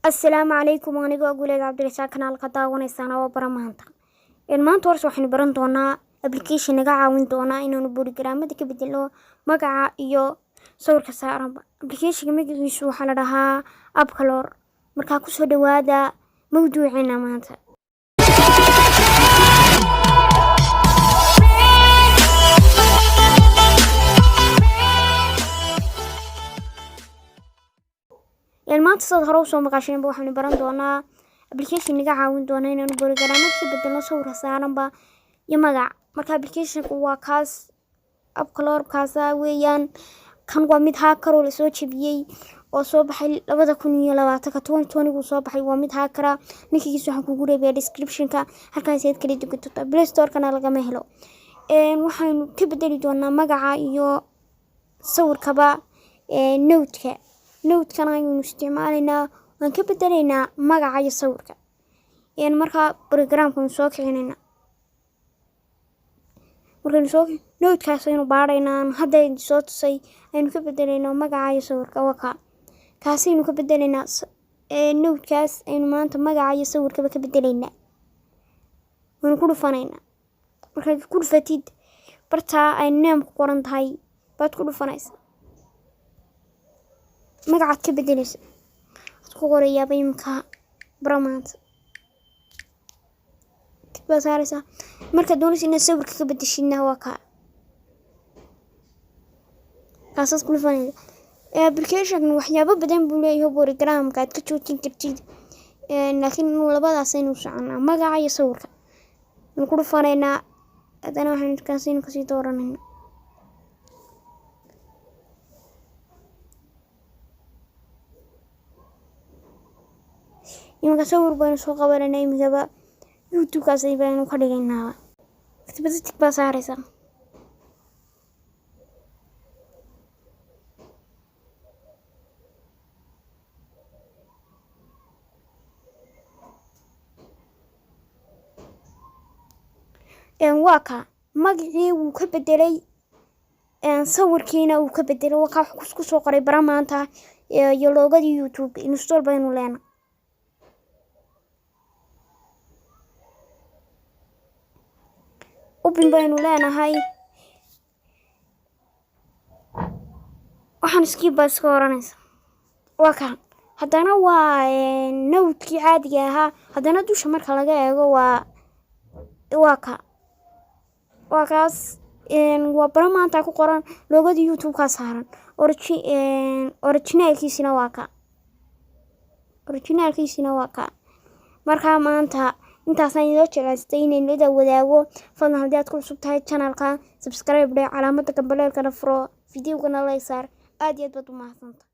Assalaamu calaykum. Anigoo Guuleed Cabdirasaaq, kanaalka daawanaysaana waa Bara Maanta. Maanta horse waxaynu baran doonaa application naga caawin doonaa inaanu borogaraamada ka bedelo magaca iyo sawirka saaranba. Applicationka magaciisu waxaa la dhahaa AppColor. Markaa kusoo dhawaada mawduuceena maanta. Maanta sidaad hore usoo maqasheenba, waxaynu baran doonaa application naga caawin doona inaanu borogaraamada ka bedelno sawirka saaranba iyo magac. Marka applicationka waa kaas, AppColor kaasa weeyaan. Kan waa mid hacker oo lasoo jebiyey oo soo baxay 2020-ka, 2020-gu soo baxay. Waa mid hacker ah. Linkigiisa waxaan kugu reebayaa descriptionka, halkaas aad kala dugan doontaa. Play Store-kana lagama helo. Waxaynu ka bedeli doonaa magaca iyo sawirkaba. Note-kana ayaynu isticmaalaynaa, waan ka bedelaynaa magaca iyo sawirka. Markaa programkanu soo kicinaynaa. Markaynu soo note-kaas aynu baadhaynaa, hadda soo tusay aynu ka bedelaynaa magaca iyo sawirka. Waa kaa, kaasaynu ka bedelaynaa. Note-kaas aynu maanta magaca iyo sawirkaba ka bedelaynaa. Waynu ku dhufanaynaa. Markaad ku dhufatid, bartaa ay name ku qoran tahay baad ku dhufanaysaa, magacaad ka bedelaysa waad ku qorayaaba. Imika Bara Maanta tick baad saaraysaa. Markaad doonaysa inaad sawirka ka bedeshidna, waa kaa, kaasaad ku dhufanaysa. Application waxyaabo badan buu leeyahay, borogramka aad ka joojin kartid, laakiin inuu labadaas aynu soconaa, magaca iyo sawirka aynu ku dhufanaynaa. Haddana waxaynu kaasaynu kasii dooranaynaa. Iminka sawir baynu soo qabanaynaa. Imikaba YouTube-kaas baynu ka dhigaynaaba. Kadibna tick baa saaraysaa. Waa kaa, magacii wuu ka bedelay, sawirkiina wuu ka bedelay. Waa kaa, ku soo qoray Bara Maanta iyo logo-gadii YouTube. Install baynu leenahay. Open baynu leenahay. Waxaan skip baa iska oranaysa. Waa kaa. Haddana waa note-kii caadiga ahaa. Haddana dusha marka laga eego, waa ka, waa kaas, waa Bara Maanta ku qoran, logo-gadii YouTube-kaa saaran. Originaalkiisina waa ka, originaalkiisina waa ka. Markaa maanta intaasaan idoo jeclaystay inay la wadaago. Fadlan, haddii aad ku cusub tahay channelka, subscribe dheh, calaamada gambaleelkana furo, videogana like saar. Aad iyo aad baad u mahadsanta.